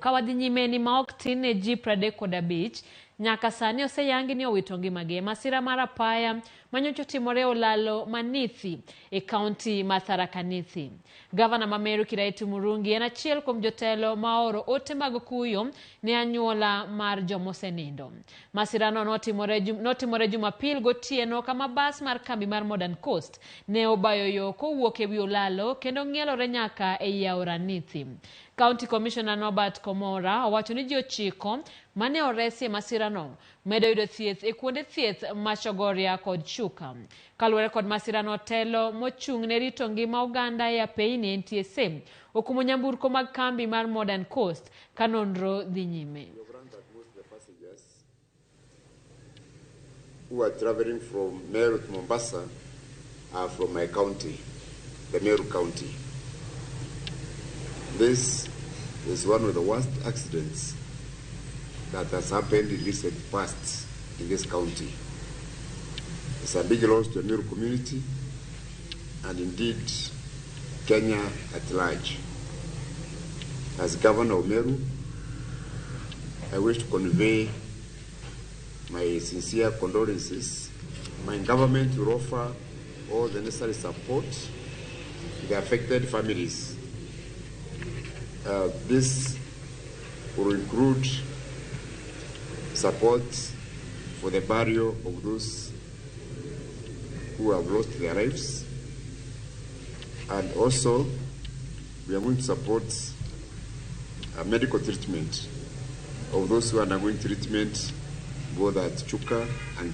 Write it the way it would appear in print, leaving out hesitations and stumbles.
Ka wadhi nyime ni maok tin ne ji 35 nyaka sani oseyangi ni owito ngimagi e masira mar apaya manyocha otimore e olalo ma Nithi e kaunti ma Tharaka Nithi. Gavana ma Meru Kiraitu Murungi en achiel kuom jotelo ma ooro ote mag kuyo ne anyuola mar jomosenindo. Masirano notimore Jumapil gotieno kama bas mar kambi mar Modern Coast ne obayo yo kowuok e wi olalo kendo ng'ielore nyaka ei aora Nithi. County Commissioner Norbert Komora owacho ni ji 9 mane oresi e masirano medo yudo thieth e kuonde thieth ma Chogoria kod Chuka. Kaluwore kod masirano, telo mochung' ne rito ngima oganda e apeyni NTSA okumo nyamburko mag kambi mar Modern Coast ka nonro dhi nyime. Who are traveling from Meru to Mombasa are from my county, the Meru County. This is one of the worst accidents that has happened in recent past in this county. It's a big loss to the Meru community and indeed Kenya at large. As governor of Meru, I wish to convey my sincere condolences. My government will offer all the necessary support to the affected families. This will include support for the burial of those who have lost their lives, and also we are going to support medical treatment of those who are undergoing treatment both at Chuka and